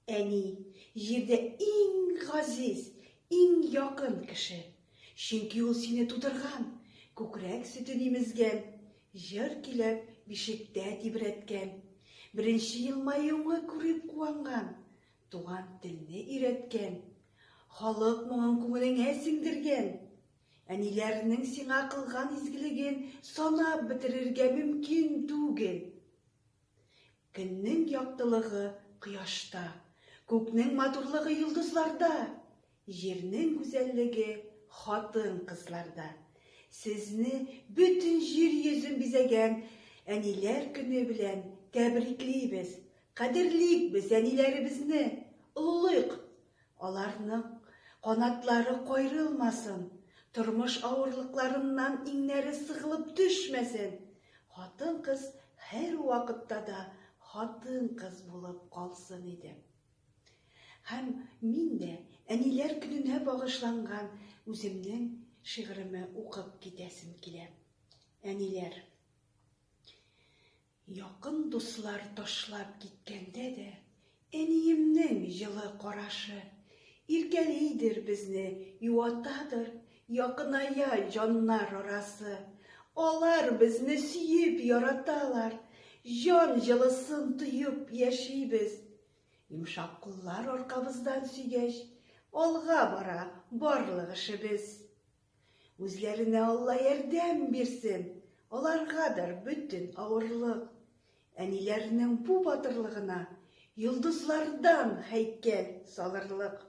Әни, җирдә иң газиз, иң якын кеше. Чөнки ул сине тудырган, күкрәк сөтен имезгән, җыр көйләп бишектә тибрәткән, беренче елмаюыңны күреп куанган, туган телне өйрәткән, халык моңын күңелеңә сеңдергән. Әниләрнең сиңа кылган изгелеген санап бетерергә мөмкин түгел. Көннең яктылыгы кояшта, күкнең матурлыгы йолдызларда, җирнең гүзәллеге хатын-кызларда. Сезне бөтен җир йөзен бизәгән Әниләр көне белән тәбриклибез! Кадерлик без әниләребезне, олылыйк! Аларның канатлары кайрылмасын, тормыш авырлыкларыннан иңнәре сыгылып төшмәсен. Хатын-кыз һәрвакытта да хатын-кыз булып калсын иде. Һәм мин дә Әниләр көненә багышланган үземнең шигыреме укып китәсем килә. Әниләр. Якын дуслар ташлап киткәндә дә, Әниемнең җылы карашы Иркәлидер безне, юатадыр, Якыная җаннар арасы. Алар безне сөеп яраталар, Җан җылысын тоеп яшибез. Йомшак куллар аркабыздан сөйгәч, Алга бара барлык эшебез. Үзләренә Алла ярдәм бирсен, аларгадыр бөтен авырлык. Әниләренең бу батырлыгына йолдызлардан һәйкәл салырлык.